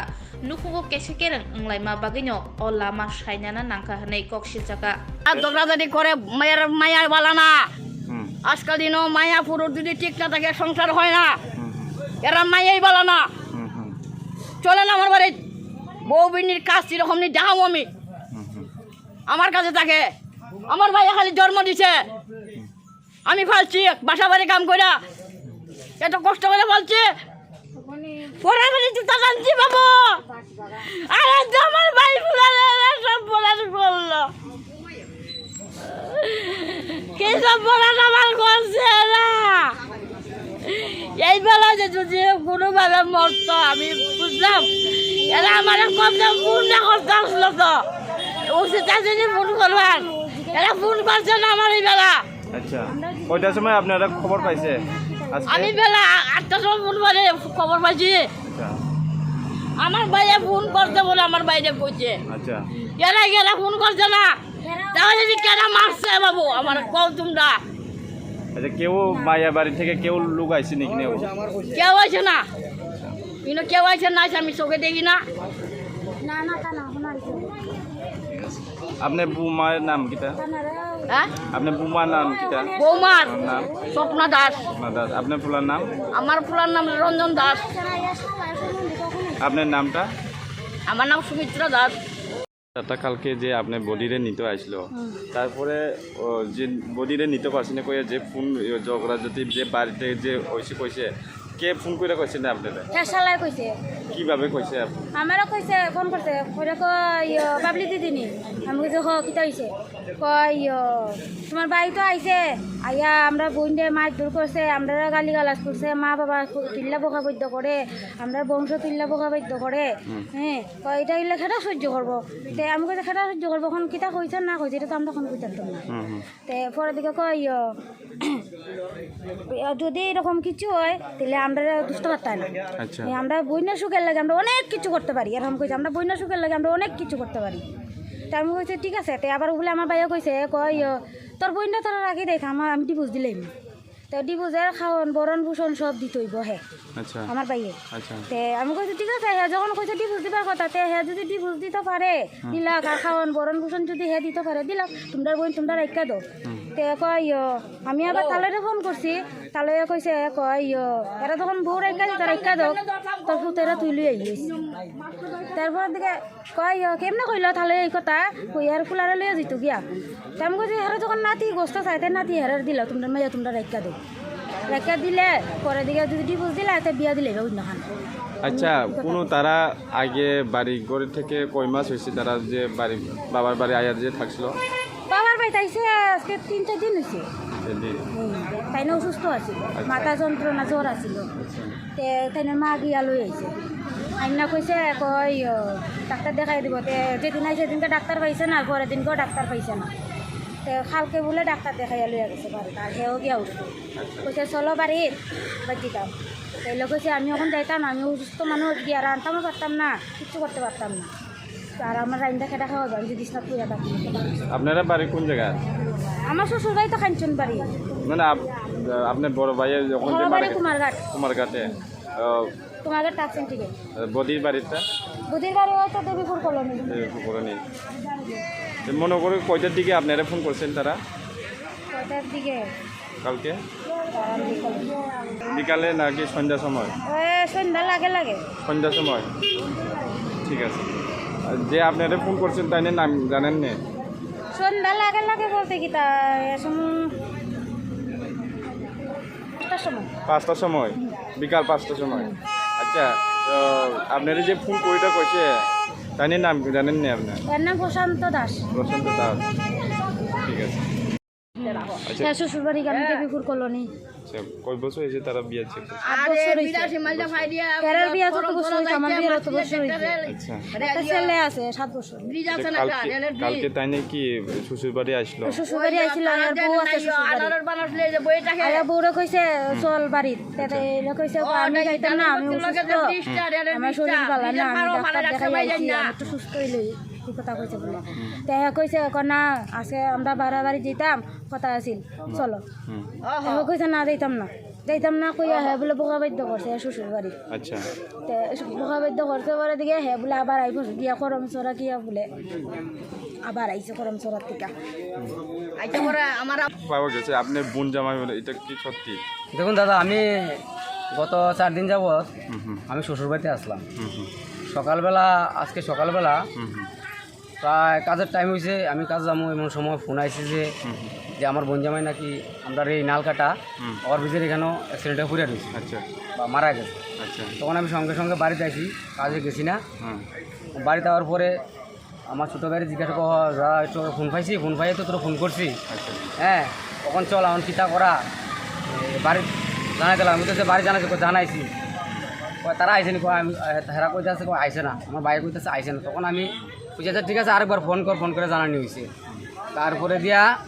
nukhugo kesa kereng wnglaima bagwino o lama sainana nangkha hwnwi kok siljakha. আর ঝগড়াঝাটি করে, মায়ের মায়া বালা না। হুম। আজকাল দিনও মায়া পুরুষ যদি ঠিক না থাকে, সংসার হয় না। হুম, হুম। এরা মায়াই বালা না। হুম, হুম। চলেন আমার বাড়ি, বউ বিনির কাজ কিরকম নি দেখাবো আমি। হুম, হুম। আমার কাছে থাকে, আমার ভাই খালি জন্ম দিছে, আমি ফালছি বাসা বাড়ি কাম কইরা, এত কষ্ট করে ফালছি। পরে বলি জুতা টানছি বাবু। আরে যে আমার ভাই ফুলালে এরা সব বলার বললো। কি সব বলার আমার করছে এরা। এই বেলা যে যদি কোনোভাবে মরতো আমি বুঝলাম, এরা আমার কত ফোন না করতে আসলো তো। উচিত আছে যে ফোন করবার। এরা ফোন করছে না আমার এই বেলা। আচ্ছা, কয়টার সময় আপনারা খবর পাইছে আজকে? আমি বেলা আটটার সময় ফোন করে খবর পাইছি। আচ্ছা। আমার ভাইয়ে ফোন করতে বলে আমার বাইরে কইছে। আচ্ছা। এরা এরা ফোন করছে না। তাহলে যে কেন মারছে বাবু আমার কও তোমরা? আচ্ছা, কেউ মায়া বাড়ি থেকে কেউ লোক আইছে নাকি নেও? কেউ আইছে না। কিন্তু কেউ আইছে না, আমি চোখে দেখি না। না, না, তা না, এখন আইছে। আপনার বউ মায়ের নাম কিতা? তানারা হ্যাঁ? আপনার বৌমার নাম কিতা? বৌমার নাম? স্বপ্না দাস। স্বপ্না দাস। আপনার ফুলার নাম? আমার ফুলার নাম রঞ্জন দাস। আপনার নামটা? আমার নাম সুমিত্রা দাস। তাতা কালকে যে আপনি বডিরে নিতে আসলো, হুম। তারপরে, ও, যে বডিরে নিতে পারছি না কইয়া যে ফোন, ঝগড়া যদি যে বাড়িতে যে হইছে কইছে, কে ফোন করে কইছে না আপনারা? হে শালায় কইছে। কিভাবে কইছে আপনি? আমারও কইছে, ফোন করছে, কইরা কয়, ইয়ো, বাবলি দিদি নি? আমি কইছি, "হ, কিতা হইছে?" কয়, ইয়ো, "তোমার ভাই তো আইছে, আইয়া আমরা বোনরে মারধর করছে, আমরা গালিগালাজ করছে, মা বাবা তিল্লা বোকা বৈদ্য করে, আমরা বংশ তিল্লা বোকা বৈদ্য করে।" হুম। হ্যাঁ, কয়, "এটা ইলে খেটা সহ্য করবো।" তে আমি কইছি, "খেটা সহ্য করবো, এখন কিতা কইছে না কইছে, এটা তো আমরা এখন কইতাম না।" হুম, হুম। তে পরের দিকে কয়, ইয়ো, যদি এরকম কিছু হয়, তাহলে আমরা দুষ্ট পারতাম না। আচ্ছা। এই আমরা বইনা সুখের লাগে আমরা অনেক কিছু করতে পারি, এরকম কইছে, "আমরা বইনা সুখের লাগে আমরা অনেক কিছু করতে পারি।" তা আমি কইছি, "ঠিক আছে।" তে আবার বলে আমার ভাইয়া কইছে, কয়, ইয়ো, "তোর বইনা তোরা রাখি দেখ, আমার, আমি ডিভোর্স দিলাম।" তো ডিভোর্সের খাওয়ান, বরণ পোষণ সব দিতে হইব হে। আচ্ছা। আমার ভাইয়ে। আচ্ছা। তে আমি কইছি, "ঠিক আছে।" হে যখন কইছে ডিভোর্স দিবার কথা, তে হে যদি ডিভোর্স দিতে পারে, হুম। দিলাক, আর খাওয়ান, বরণ পোষণ যদি হে দিতে পারে, দিলাক, তোমরা বোন, তোমরা রাখিয়া দাও। হুম। তে কয়, ইয়ো, আমি আবার তালরে ফোন করছি, তালয়ে কইছে, কয়, ইয়ো, এরা তখন বউ রাখিয়া দিতে, রাখিয়া দাও, তোর পুতেরা তুই লই আইস। তারপর দিকে কয়, ইয়ো, কেমনে কইলো তাহলে এই কথা? কই আর ফুলারে লইয়া যাইতো গিয়া। তে আমি কইছি, "হেরা যখন নাতি গোস্ত চাইতে নাতি হেরার দিল, তোমরা মাইয়া তোমরা রাখিয়া দাও।" রাখিয়া দিলে, পরে দিকে যদি ডিভোর্স দিলে, এতে বিয়া দিলে, অন্য খান। আচ্ছা, এই কথা কোনো কইছে। তারা আগে বাড়ি ঘর থেকে কয় মাস হয়েছে তারা যে বাড়ি, বাবার বাড়ি আয়ার যে থাকছিল? বাবার বাড়িত আইছে আজকে তিন চার দিন হইছে। তিন দিন। হুম, তাই না অসুস্থ আছিল, আচ্ছা। মাথা যন্ত্রণা, জ্বর আছিল। আচ্ছা। তে তাই না মা গিয়া লই আইছে। আইনা কইছে, কয়, ইয়ো, ডাক্তার দেখাই দিব। তে যেদিন আইছে সেদিনকে ডাক্তার পাইছে না, পরের দিনকেও ডাক্তার পাইছে না। তে কালকে বলে ডাক্তার দেখাইয়া লইয়া গেছে বাড়িত, আর হেও গিয়া উঠছে। আচ্ছা। কইছে, "চলো বাড়িত, বাদ দিতাম।" তাইলে কইছে, "আমি এখন যাইতাম না, আমি অসুস্থ মানুষ, গিয়া রানতামও পারতাম না, কিচ্ছু করতে পারতাম না।" আর আমার রাইন্দা খেটা খাওয়া যায়, আমি যদি বিছনাত পড়ে থাকি। আপনারা বাড়ি কোন জায়গা? আমার শ্বশুর বাড়ি তো কাঞ্চন বাড়ি। মানে আপ-, আপনার বড় ভাইয়ের যখন যে আমার মারা বাড়ি গেছে? কুমারঘাট। কুমারঘাটে। আহ, কুমারঘাট টাকসিন টিকে। আহ, বদির বাড়িটা? বদির বাড়ি হয়তো দেবীপুর কলোনি। দেবীপুর কলোনি। তো মনে করে কয়টার দিকে আপনারা ফোন করছেন তারা? কয়টার দিকে? কালকে? কাল বিকালে। বিকালে নাকি সন্ধ্যা সময়? এ, সন্ধ্যা লাগে লাগে। সন্ধ্যা সময়? ঠিক আছে। আর যে আপনারা ফোন করছেন, তাই নাম জানেন নে? সন্ধ্যা লাগে লাগে বলতে কি তা, এ সময় পাঁচটার সময়। পাঁচটার সময়? বিকাল পাঁচটার সময়? আচ্ছা, তো আপনারা যে ফোন করিটা কইছে, তাই নাম জানেন নে আপনার? এর নাম প্রশান্ত দাস। প্রশান্ত দাস। ঠিক আছে। আচ্ছা। তার শ্বশুর বাড়ি গান দেবীপুর কলোনি। আচ্ছা, কয় বছর হয়েছে তারা বিয়ে ছিল? আট বছর হয়েছে। বিরাশি মাইল দা ভাই দিয়া, তারার বিয়ে যত বছর হয়েছে, আমার বিয়ে অত বছর হয়েছে। আচ্ছা। একটা ছেলে আছে, সাত বছর। ব্রিজ আছে আচ্ছা, না, কালকে, রেলের ব্রিজ। কালকে তাই নাকি শ্বশুর বাড়ি আসলো? শ্বশুর বাড়ি আইছিল, আর বউ আছে শ্বশুর বাড়ি। আনারস বানাস লইয়া যে বইটা খেয়ে। আয়া বউরে কইছে, "চল বাড়িত।" তে আচ্ছা। তাই এলে কইছে, "আমি যাইতাম না, আমি অসুস্থ। আমার শরীর ভালো না, আমি ডাক্তার দেখাই আইছি, আমি একটু সুস্থ হইলে।" এই কথা কইছে বলে। তে হে কইছে, "এখন না, আজকে আমরা বাড়াবাড়ি যেতাম, কথা আছিল, চলো।" হুম। তে হে কইছে, "না, যাইতাম না।" যাইতাম না কইয়া হে বলে বোকা বাধ্য করছে হে শ্বশুর বাড়ি। আচ্ছা। তে বোকা বাধ্য করছে পরে দিকে হে বলে আবার আইব গিয়া করমচড়া গিয়া বলে আবার আইছে করমচড়ার থেকে। আইতে পরে আমার পাওয়া গেছে আপনার বোন জামাই বলে, এটা কি সত্যি? দেখুন দাদা, আমি গত চার দিন যাবত হুম, হুম। আমি শ্বশুর বাড়িতে আসলাম। হুম, হুম। সকালবেলা, আজকে সকালবেলা হুম, হুম। প্রায় কাজের টাইম হইছে, আমি কাজ যাবো, এমন সময় ফোন আইছে যে, হুম, হুম। যে আমার বোন জামাই নাকি আমরা এই নালকাটা হুম। ওভারব্রিজের এখানেও অ্যাক্সিডেন্টে পড়ে রয়েছে আচ্ছা। বা মারা গেছে। আচ্ছা। তখন আমি সঙ্গে সঙ্গে বাড়িতে আসি, কাজে গেছি না। হুম। বাড়িতে আওয়ার পরে আমার ছোটো ভাইরে জিজ্ঞাসা করা, "যা, একটু ফোন পাইছি, ফোন পাইয়ে তো তোর ফোন করছি।" আচ্ছা। হ্যাঁ, তখন চল, এখন কিতা করা? এ, বাড়ি জানাইতে লাগলাম, আমি তো যে বাড়ি জানাইছি, কই জানাইছি। কয়, "তারা আইছে নি?" কয়, আমি, এ, হেরা কইতাছে, কয়, "আইছে না।" আমার ভাই কইতাছে, "আইছে না।" তখন আমি কইছি, "আচ্ছা, ঠিক আছে, আরেকবার ফোন কর, ফোন করে জানানি হইছে।" তারপরে দিয়া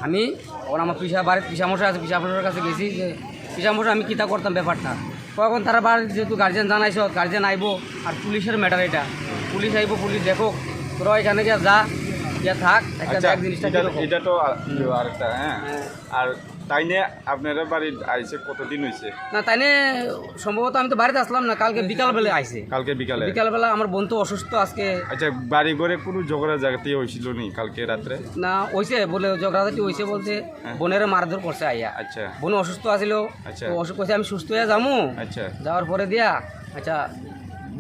আমি, ওর আমার পিসা বাড়ির পিসা মশাই আছে, পিসা মশাইয়ের কাছে গেছি যে, "পিসা মশাই, আমি কিতা করতাম ব্যাপারটা?" কখন তারা বাড়ির যেহেতু গার্জিয়ান জানাইছ, গার্জিয়ান আইবো, আর পুলিশের ম্যাটার এটা, পুলিশ আইবো, পুলিশ দেখো, তোরা এখানে গিয়া যা, গিয়া থাক, একটা আচ্ছা, দেখ জিনিসটা এটা, কিরকম। এটা তো আর-, ইয়ে আরেকটা, হ্যাঁ। হ্যাঁ। আর তাইনে আপনারা বাড়ি আইছে কতদিন হইছে? না, তাইনে সম্ভবত আমি তো বাড়িতে আসলাম না, কালকে বিকাল বেলা আইছে। কালকে বিকালে? বিকাল বেলা আমার বোন তো অসুস্থ আজকে। আচ্ছা, বাড়ি ঘরে কোনো ঝগড়া ঝাঁটি হয়েছিল নি কালকে রাত্রে? না, হইছে বলে, ঝগড়াঝাটি হইছে বলতে হ্যাঁ। বোনের মারধর করছে আইয়া। আচ্ছা। বোন অসুস্থ আছিল, আচ্ছা। তো অসুস্থ হইছে, আমি সুস্থ হয়ে যামু। আচ্ছা। যাওয়ার পরে দিয়া, আচ্ছা,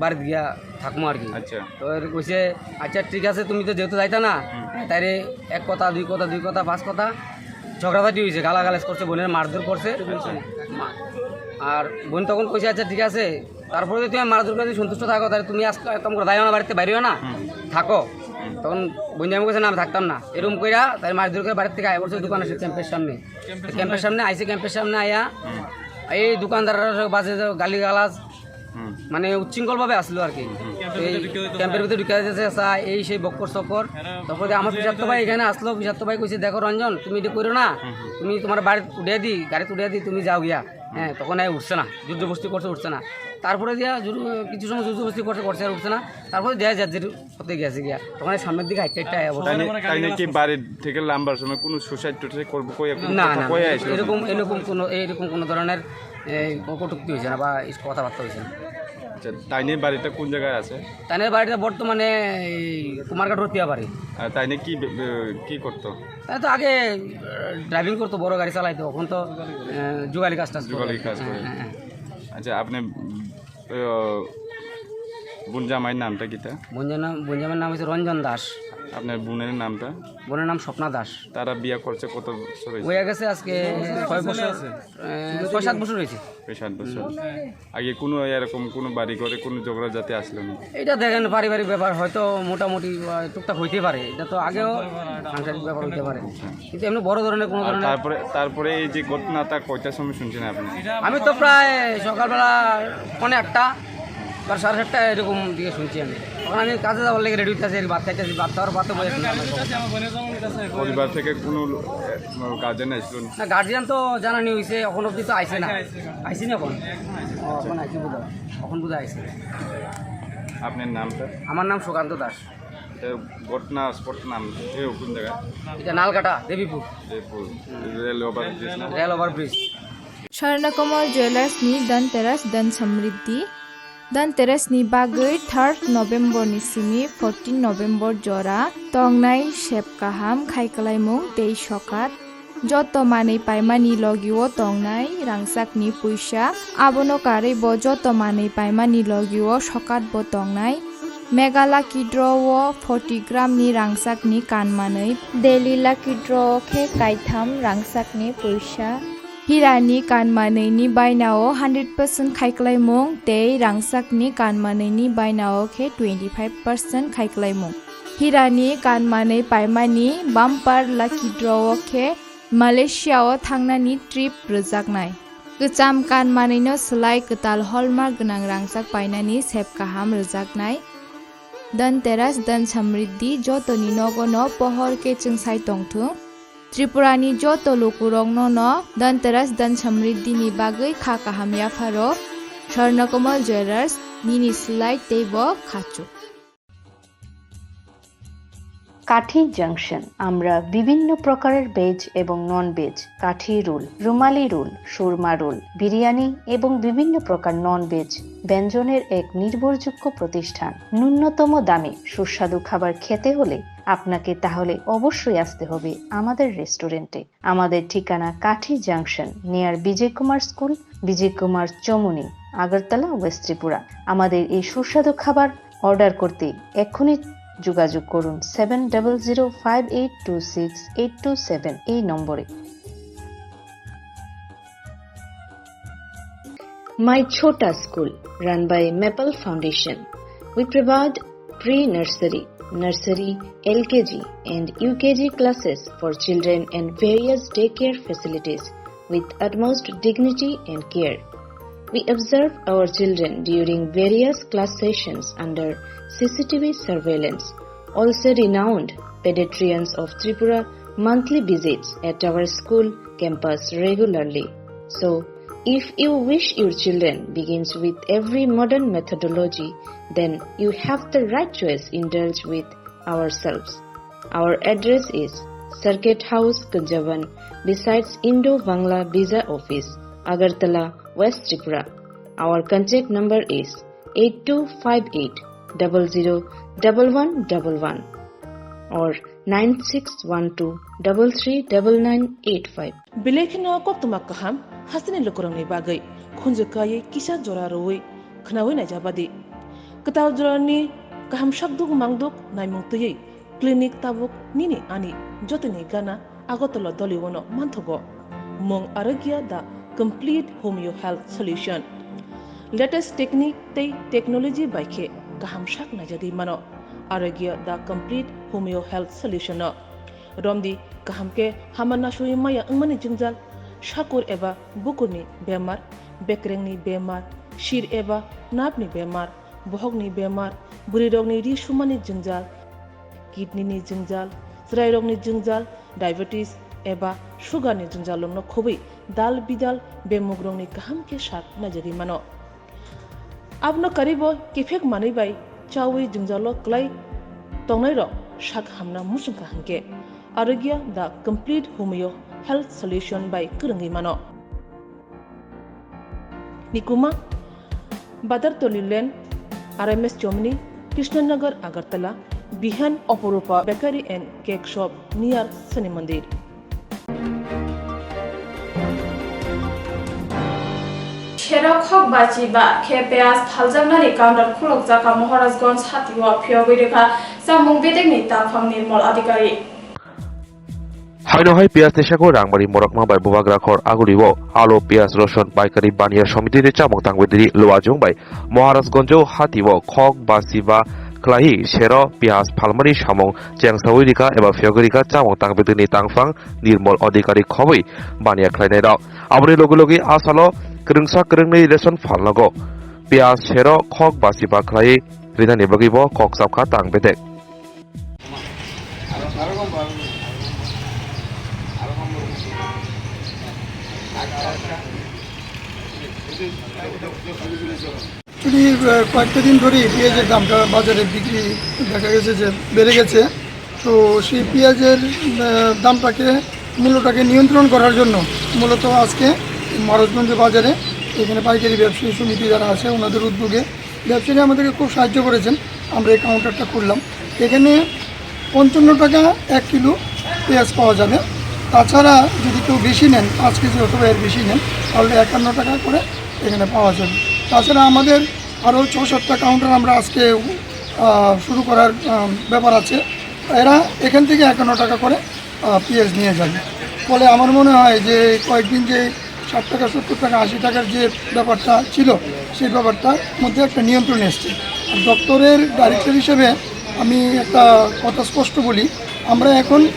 বাড়িতে গিয়া থাকমু আর কি। আচ্ছা। তো এর কইছে, "আচ্ছা, ঠিক আছে, তুমি তো যেহেতু যাইতা না," হুম। তাইরে এক কথা, দুই কথা, দুই কথা, পাঁচ কথা, ঝগড়াঝাটি হইছে, গালাগালাজ করছে, বোনের মারধর করছে। আচ্ছা। মা-, আর বোন তখন কইছে, "আচ্ছা, ঠিক আছে, তারপরে যদি তুমি মারধর করে যদি সন্তুষ্ট থাকো, তাহলে তুমি আজকে এক কাম করো, যাইও না বাড়িতে, বাইরেও না, হুম। থাকো।" হুম। তখন বোন জামাই কইছে, "না, আমি থাকতাম না।" এরকম কইরা তাই মারধর করে বাড়ির থেকে আয় করছে দোকানে, সে ক্যাম্পের সামনে। ক্যাম্পের সামনে আইছে, ক্যাম্পের সামনে আইয়া হুম। এই দোকানদাররা বাজে গালিগালাজ, হুম। মানে উচ্ছৃঙ্খল ভাবে আসলো আর কি। হুম। এই ক্যাম্পের ভিতরে ঢুকে দিতেছে, চা, এই সেই বক্কর চক্কর। তারপরে আমার পিসাত্ত ভাই এখানে আসলো, পিসাত্ত ভাই কইছে, "দেখো রঞ্জন, তুমি এটা করো না, হুম, হুম। তুমি তোমার বাড়িতে উঠিয়ে দি, গাড়িতে উঠিয়ে দি, তুমি যাও গিয়া।" হ্যাঁ, তখন এই উঠছে না, জোর জবরদস্তি করছে, উঠছে না। তারপরে দিয়া জোর, কিছু সময় জোর জবরদস্তি করছে, করছে আর উঠছে না। তারপরে দেয়া যার যার পথে গেছে গিয়া, তখন এই সামনের দিকে হাঁটতে হাঁটতে আয়া বসে। তাই না-, তাই নাকি বাড়ি থেকে লাম্বার সময় কোনো সুসাইড টুসাইড করবো, কই এরকম না, কথা না, কয়ে না, আসলো? এরকম, এরকম কোনো, এইরকম কোনো ধরনের, এই, কটূক্তি হয়েছে না বা এই কথাবার্তা হয়েছে না। আচ্ছা, তাইনের বাড়িটা কোন জায়গায় আছে? তাইনের বাড়িটা বর্তমানে এই কুমারঘাট রতিয়া বাড়ি। আর তাইনে কি বে-, বে-, কি করতো? তাই তো আগে, আহ, ড্রাইভিং করতো, বড় গাড়ি চালাইতো, এখন তো, আহ, জুগালি কাজ টাজ করে। জুগালি কাজ হ্যাঁ, করে। হ্যাঁ, হ্যাঁ। আচ্ছা, আপনি, আহ, বোন জামাইয়ের নামটা কিতা? বোন জামা-, বোন জামাইয়ের নাম হচ্ছে রঞ্জন দাস। আপনার বোনের নামটা? বোনের নাম স্বপ্না দাস। তারা বিয়া করছে কত বছর হয়েছে? হয়ে গেছে আজকে ছয় বছর, আহ, ছয় সাত বছর হয়েছে। ছয় সাত বছর। আগে কোনো এরকম কোনো বাড়ি ঘরে কোনো ঝগড়া ঝাটি আসলো না? এটা দেখেন, পারিবারিক ব্যাপার, হয়তো মোটামুটি, আহ, টুকটাক হইতে পারে, এটা তো আগেও সাংসারিক ব্যাপার হইতে পারে, কিন্তু এমনি বড় ধরনের কোনো আর ধরনের তারপরে, তারপরে এই যে ঘটনাটা কয়টার সময় শুনছেন আপনি? আমি তো প্রায় সকালবেলা পৌনে আটটা বা সাড়ে সাতটা এরকম দিকে শুনছি আমি। তখন আমি কাজে যাওয়ার লেগে রেডি হইতেছি, ভাত খাইতেছি, ভাত খাওয়ার পথে বসে শুনলাম। পরিবার থেকে কোনো, আহ, গার্জেন আসলো না? না, গার্জিয়ান তো জানানি হয়েছে, এখন অবধি তো আইছে না। আইছে না এখন? ও, এখন আইছে বোধ হয়। এখন বোধ হয় আইছে। আপনার নামটা? আমার নাম সুকান্ত দাস। এটা ঘটনা স্পট নাম, এ কোন জায়গা? এটা নালকাটা, দেবীপুর। দেবীপুর। রেল ওভার ব্রিজ না? Rail over bridge. Swarnakamal jewellers ni Dhanteras Dhan Samriddhi. Dhanteras ni bagwi third November ni simi fourteen November jora tongnai sep kaham khai kwlaimung tei sokat. Joto manwi paimani logio tongnai rangchakni puisa. Abono karwi bo joto manwi paimani logio sokat bo tongnai. Mega Lucky Draw o forty gram ni rangchakni kanmanwi. Daily Lucky Draw o khe kaitham rangchakni puisa. Hirani kanmanwini bainao hundred percent khaiklaimung tei rangchakni kanmanwini bainao khe twenty five percent khaiklaimung. Hirani kanmanwi paimani bumper lucky draw o khe Malaysia o thangnani trip rwjaknai. Kwcham kanmanwino swlai kwtal hallmark gwnang rangchak painani sep kaham rwjaknai. Dhanteras Dhan Samriddhi jotoni nogono pohor khe chwngsai tongthung. Tripurani joto lukurokno no Dhanteras Dhan Samriddhi ni bagwi kha kaham yapharo. Swarnakomal Jewellers, nini swlai teibo khachuk. কাঠি জাংশন। আমরা বিভিন্ন প্রকারের ভেজ এবং non veg, কাঠি রোল, রুমালি রোল, সুরমা রোল, বিরিয়ানি এবং বিভিন্ন প্রকার non veg ব্যঞ্জনের এক নির্ভরযোগ্য প্রতিষ্ঠান। ন্যূনতম দামে সুস্বাদু খাবার খেতে হলে আপনাকে তাহলে অবশ্যই আসতে হবে আমাদের রেস্টুরেন্টে। আমাদের ঠিকানা Kathi junction, near Bijoy Kumar school, Bijoy Kumar Chowmuhani, Agartala, west Tripura. আমাদের এই সুস্বাদু খাবার অর্ডার করতে এক্ষুনি যোগাযোগ করুন seven double zero five eight two six eight two seven এই নম্বরে। My Chhota School, run by Maple Foundation. We provide pre-nursery, nursery, L K G and U K G classes for children and various daycare facilities with utmost dignity and care. We observe our children during various class sessions under C C T V surveillance. Also renowned pediatricians of Tripura monthly visits at our school campus regularly. So, if you wish your children begins with every modern methodology, then you have the right choice. Indulge with ourselves. Our address is Circuit House, Kunjaban, besides Indo-Bangla Visa Office, Agartala, West Tripura. Our contact number is eight two five eight double zero double one double one or nine six one two double three double nine eight five. Belai kheno koktwma kaham hasteni lukurokni bagwi khunju kaiwi kisa jora rwui khwnaui naijabadi. Kwtal jorani kaham sakduk mangduk naimung twiwi clinic tabuk nini ani jotoni gana Agartala Doliwono manthogo. Mung Arogya the complete homeo health solution. Latest technique tei technology bai khe kaham sak naijagwi mano Arogya the complete homeo health solution no. Romdi kaham khe hama nasui maya wngmani jwngjal, sakur eba bukurni bemar, bekrengni bemar, sir eba napni bemar, bohokni bemar, bwrwirokni ri sumani jwngjal, kidney ni jwngjal, chwrairokni jwngjal, diabetes eba sugar ni jwngjal rokno khobwi dal bidal bemugrokni kaham khe sak naijagwi mano. Abono karibo kiphek manwi bai chawi jwngjalo kwlai tongnairok sak hamna muchungkha hwnkhe Arogya the complete homeo health solution bai kwrwngwi mano. Nikuma, Badartoli Lane, R M S Chomni, Krishnanagar, Agartala, Bihan, Oporupa Bakery and Cake Shop near Shani Mandir. Sero khok bachi ba khe piyaj phaljaknani counter khulukjak kha Maharajganj hatio phiyogwi rwkha chamung bedekni tangphang Nirmal Adhikari. Haino hai piyaj ni saka rangmari morokma bai bubagra khor agulio alu, piyaj, rosun paikari baniya somiti ni chamung tangwi diri luajung bai Maharajganjo hatio khok bachi ba khlaiwi sero piyaj phalmani samung chengsawi rika eba phiyogwi rika chamung tangwi dini tangphang Nirmal Adhikari khobwi baniya khlainai rok. Aboni logi logi asalo kwrwngsa kwrwngni ration phalnogo piyaj sero khok bachi ba khlaiwi rinani bagwi bo kok chapkha tang bedek. Actually, আহ, কয়েকটা দিন ধরেই পেঁয়াজের দামটা বাজারে বিক্রি দেখা গেছে যে বেড়ে গেছে। তো সেই পেঁয়াজের, আহ, দামটাকে, মূল্যটাকে নিয়ন্ত্রণ করার জন্য মূলত আজকে মহারাজগঞ্জ বাজারে এখানে পাইকারি ব্যবসায়ী সমিতি যারা আছে ওনাদের উদ্যোগে ব্যবসায়ীরা আমাদেরকে খুব সাহায্য করেছেন। আমরা এই কাউন্টারটা করলাম। এখানে পঞ্চান্ন টাকা এক কিলো পেঁয়াজ পাওয়া যাবে। তাছাড়া যদি কেউ বেশি নেন, পাঁচ কেজি অথবা এর বেশি নেন, তাহলে একান্ন টাকা করে এখানে পাওয়া যাবে। তাছাড়া আমাদের আরও ছ সাতটা কাউন্টার আমরা আজকে, আহ, শুরু করার, আহ, ব্যাপার আছে। এরা এখান থেকে একান্ন টাকা করে, আহ, পেঁয়াজ নিয়ে যাবে। ফলে আমার মনে হয় যে কয়েকদিন যে ষাট টাকা, সত্তর টাকা, আশি টাকার যে ব্যাপারটা ছিল, সেই ব্যাপারটার মধ্যে একটা নিয়ন্ত্রণ এসছে। আর দপ্তরের ডাইরেক্টর হিসেবে আমি একটা কথা স্পষ্ট বলি, আমরা এখন,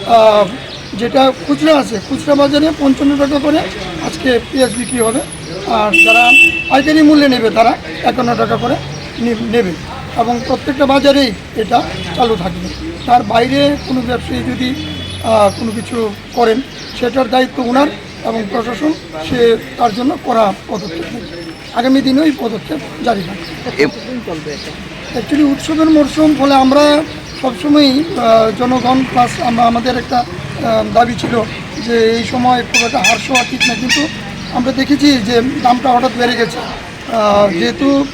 আহ, যেটা খুচরা আছে, খুচরা বাজারে পঞ্চান্ন টাকা করে আজকে পেঁয়াজ বিক্রি হবে। আর যারা পাইকারি মূল্যে নেবে, তারা একান্ন টাকা করে নে-, নেবে। এবং প্রত্যেকটা বাজারেই এটা চালু থাকবে। তার বাইরে কোনো ব্যবসায়ী যদি, আহ, কোনো কিছু করেন, সেটার দায়িত্ব ওনার এবং প্রশাসন, সে তার জন্য কড়া পদক্ষেপ নেবে। আগামী দিনেও এই পদক্ষেপ জারি থাকবে। এ- কতদিন চলবে এটা? Actually, উৎসবের মরশুম, ফলে আমরা সবসময়ই, আহ, জনগণ প্লাস আমরা, আমাদের একটা, আহ, দাবি ছিল যে এই সময় খুব একটা হাট হওয়া ঠিক না, কিন্তু আমরা দেখেছি যে দামটা হঠাৎ বেড়ে গেছে। আহ, যেহেতু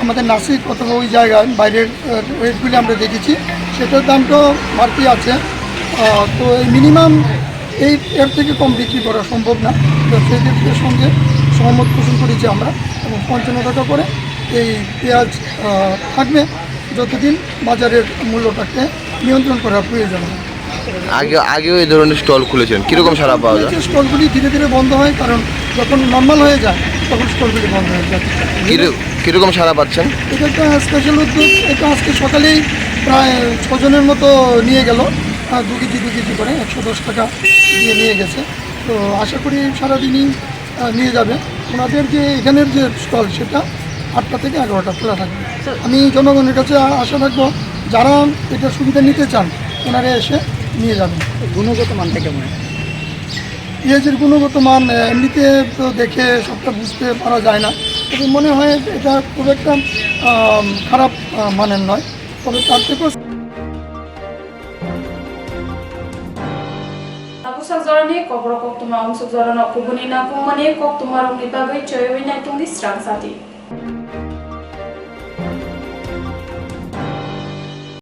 আমাদের নাসিক অথবা ওই জায়গায় বাইরের, আহ, রেটগুলি আমরা দেখেছি, সেটার দামটাও বাড়তি আছে। আহ, তো এই মিনিমাম এই, এর থেকে কম বিক্রি করা সম্ভব না। ব্যবসায়ীদের সঙ্গে সহমত পোষণ করেছি আমরা এবং পঞ্চান্ন টাকা করে এই পেঁয়াজ, আহ, থাকবে, যতদিন বাজারের মূল্যটাকে নিয়ন্ত্রণ করা প্রয়োজন হয়। আগে, আগেও এই ধরনের স্টল খুলেছেন, কিরকম সাড়া পাওয়া যায়? স্টলগুলি ধীরে ধীরে বন্ধ হয়, কারণ যখন নর্মাল হয়ে যায়, তখন স্টলগুলি বন্ধ হয়ে যায়। কিরু-, কিরকম সাড়া পাচ্ছেন? এটা একটা স্পেশাল উদ্যোগ। এটা আজকে সকালেই প্রায় ছজনের মতো নিয়ে গেল, আহ, দু কেজি দু কেজি করে একশো দশ টাকা দিয়ে নিয়ে গেছে। তো আশা করি সারাদিনই, আহ, নিয়ে যাবে। ওনাদের যে এখানের যে স্টল, সেটা আটটা থেকে এগারোটা খোলা থাকবে। স্যার। আমি জনগণের কাছে আ-, আশা রাখবো, যারা এটা সুবিধা নিতে চান, ওনারা এসে নিয়ে যাবেন। গুণগত মানটা কেমন? পেঁয়াজের গুণগত মান, আহ, এমনিতে তো দেখে সবটা বুঝতে পারা যায় না, তবে মনে হয় এটা খুব একটা, আহ, খারাপ, আহ, মানের নয়। তবে তার থেকেও Pusak jorani kokborok koktwma, umsuk jorano kubuni nangkukmani koktwmarokni bagwi choiwi naitungdi srang sati.